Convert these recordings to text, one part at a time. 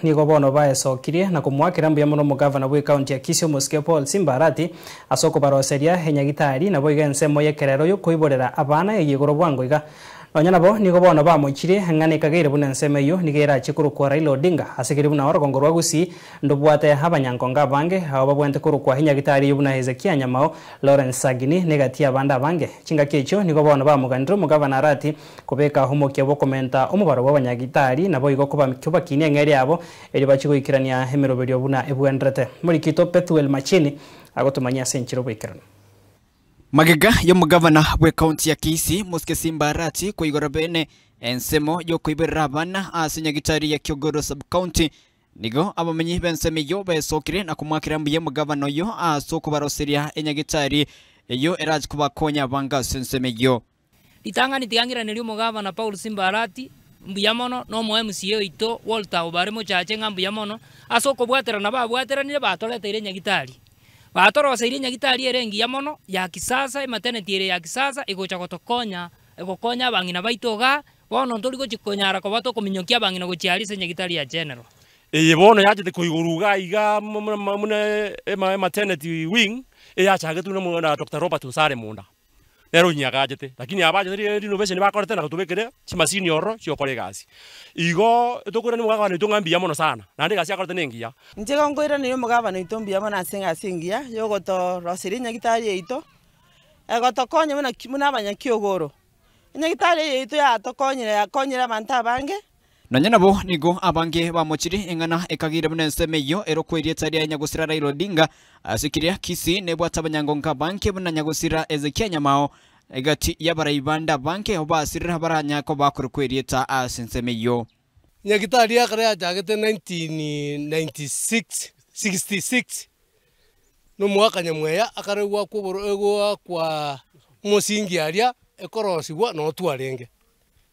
Nigo bono baesokirie na komoakera mbuya mono omogavana bw'ecounty ya Kisii omosike Paul Simba Arati ase okobaroseria enyagitari naboigo ensemo y'ekerero y'okoiborera abana eyio igoro bwango iga. Nonya nabo nigo bono bamoichirie ng'a nekageire buna ensemo eyio nigo erachie korokwa Raila Odinga ase keria buna orogongo rwa Gusii ndobwate abanyankonge abange abwo babwenerete korokwa enyagitari eyio buna Hezekia Nyamao, Lawrence Sagini na egati y'abande abange. Chingaki echio nigo bono bamoganire omogavana Arati Kobeka omokia bw'okomenta omobaro bw'abanyagitari, naboigo kobakinia eng'eria yabo, erio bachie goikerania emeroberio buna ebwenerete. Morikito Pethuel Machini agotomanyia ase enchera oboikeranu. Magega y'omogavana bw'ekaunti ya Kisii, Mosike Simba Arati koigora bene ensemo y'okoiborera abana ase nyagitari ya Kiogoro Sub-County, nigo abamenyi b'ensemo eyio besokire na komoakera mbuya omogavana oyio ase okobaroseria enyagitari eyio erache kobakonya abange ase ensemo eyio. Ritang'ani tiga ng'iranerie omogavana Paul Simba Arati mbuya mono, na omo MCA oito Walter Obare Mochache ng'a mbuya mono, ase okobwaterana babwateranire batoreteire enyagitari. Batoroseirie enyagitari ere engiya mono, ya kisasa, ematernity ere ya kisasa egocha gotokonya, egokonya abang'ina baito igaa, bono ntori gochi konyara koba tokominyokia abang'ina gochia aria ase enyagitari ya general. Eye bono yachete koigorwa iga iga buna ematernity wing, eyachagetwe na Doctor Robert Onsare Munda. Nere onyiagachete, lakini abachete renovation bakorete na gotobekera chimasini ororo chiokora egasi. Igo tokoirania omogabana oito ng'a mbuya mono sana, naende egasi akorete nengiya. Inche igo nkoiraneria omogabana oito mbuya mono ase egasi engiya ya ogotoroseria enyagitari yaito, egotokonya buna ki buna abanyakiogoro. Enyagitari eye yaito yatokonyire yakonyire abanto abange. Nonya nabo nigo abange bamochire eng'ana ekageire buna ensemo eyio erokwa erieta riaye Nyagosira Raila Odinga, ase keria Kisii nebwate abanyangongo abange buna Nyagosira Hezekia Nyamao, egati y'abarai bande abange basirire baranyare koba bakorokwa erieta ase ensemo eyio. Nyagitari ekero yachagete 1996 66 na omogaka Nyamweya akare goakwa oboro goakwa omosingi aria ekorosigwa noo twarenge.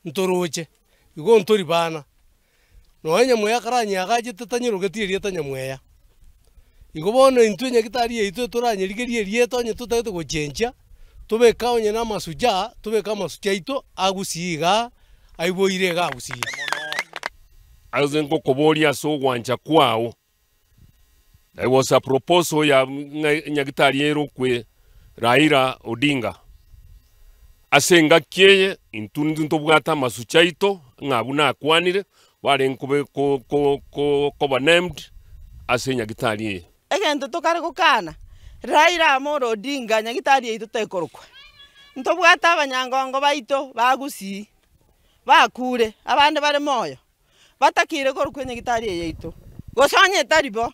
Ntoroche, igo ntori bana. Nonya Nyamweya akaranyeagachete tanyerogeti erieta Nyamweya. Igo bono intwe nyagitari yaito toranyerigerie erieta onye totagete gochenchia, tobeke onye na amasucha, tobeke amasucha aito agusii igaa, aiboire iga agusii. Ase ngokoboria ase ogwancha kwao, There was a proposal ya ng'a nyagitari erokwe Raila Odinga. Ase engaki eye intwe ntobwate amasucho aito ng'a abwo nakwanire barenge kobe ko ko ko koba named ase enyagitari eye. Egento tokare gokana, Raila Amolo Odinga nyagitari yaito tekorokwa. Ntobwate abanyangongo baito ba Gusii bakure, abande bare moyo. batakeire korokwa enyagitari eye yaito, gose onye etari bo,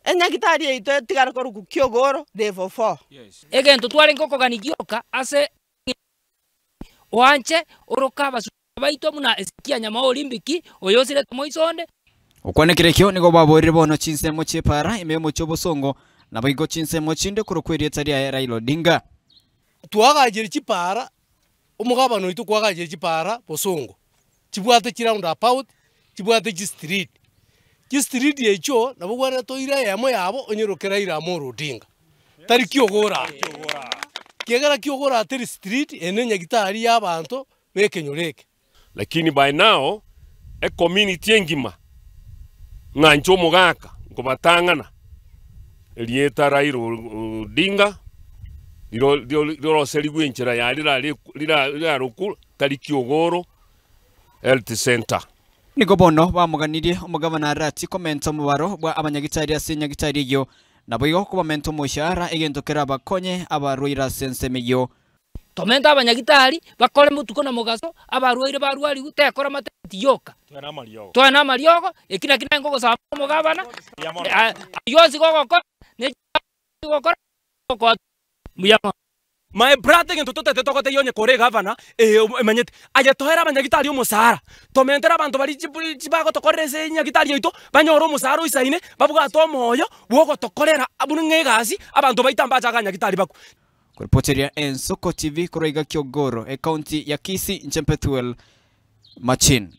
enyagitari yaito etigare korokwa Kiogoro level four. Egento twarenge okogania gioka ase oanche oroke abasubati baito buna Hezekia nyamao Olimbiki, oyosirete moiso onde. Okwanekera ekio nigo baborire bono chinsemo chi'epaara ime y'omochie obosongo, naboigo chinsemo chinde korokwa erieta riaye Raila Odinga. Twagachire chipaara Omogabane oito kwagachire chipaara bosongo, chibwate chiround about, chibwate chistreet. Chistreet echio nabo ogwenerete toire eyemo yabo onyeroke Raila Amolo Odinga, tari kiogora Ekiagera kiogora teri street, eye ne enyagitari ya abanto ba ekenyoro eke. Lakini by now ecommunity engima ng'a inche omogaka nkobatang'ana erieta Raila Odinga riro riroserigwe enchera ya rirarokwe tari kiogoro health centre. Nigo bono bamoganirie omogabana Arati komenta omobaro bwa abanyagitari ase enyagitari eyio, naboigo kobamenta omoshahara egento kerabakonye abarwaire ase ensemo eyio. Tomente abanyagitari bakore botuko na mogaso, abarwaire barwarigwe, tekora maternity yoka. Toe namariogo, eki naki naye nkogosaba omogabana, ayio onsi gogokora, ne gokora, gokoa mbuya mono. My brother egento totete togotebia onye kore egavana eye emanyete, aye toere abanyagitari omosara, tomentere abanto baria chibagotokorera ase enyagitari yaito, banyore omosara oisaine, babwate omoyo bwogotokorera buna ng'a egasi, abanto baito mbache iga nyagitari bakwe. Koripoteria Ensoko TV korwa iga Kiogoro, ekaunti ya Kisii, inche Pethuel Machin.